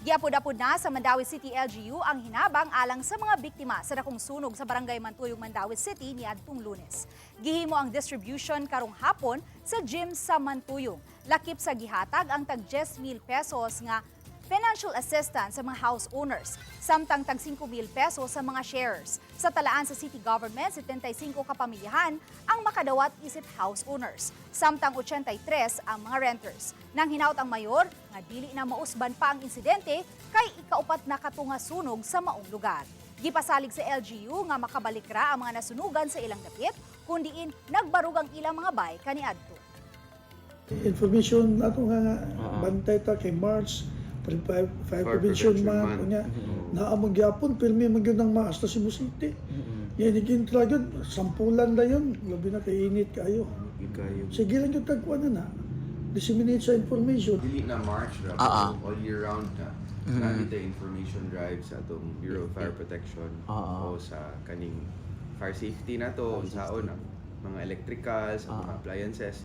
Giapod-apod na sa Mandaue City LGU ang hinabang alang sa mga biktima sa dakong sunog sa Barangay Mantuyong, Mandaue City niadtong Lunes. Gihimo ang distribution karong hapon sa gym sa Mantuyong. Lakip sa gihatag ang tag 10,000 pesos nga financial assistance sa mga house owners, samtang tag 5,000 pesos sa mga sharers. Sa talaan sa city government, 75 ka pamilyahan ang makadawat isip house owners, samtang 83 ang mga renters. Nang hinaut ang mayor nga dili na mausban pa ang insidente kay ikaupat na katunga sunog sa maong lugar. Gipasalig sa LGU nga makabalik ra ang mga nasunugan sa ilang dapit, kundiin nagbarug ang ilang mga bay kaniadto. Information ato nga bantay ta kay March fire, fire Fire prevention prevention month month. Unya naa man gyapon pirmi man gyud ang maas ta Cebu City. Yan igintra gyud sampulan na yun, labi na kay init kayo. Kayo. Sige lang gyud tagkuan na na. Disseminate sa information. Dili na March ra, all year round na. Mm-hmm. Information drive sa atong Bureau of Fire Protection o sa kaning fire safety na to, unsaon ang mga electricals, ang mga appliances.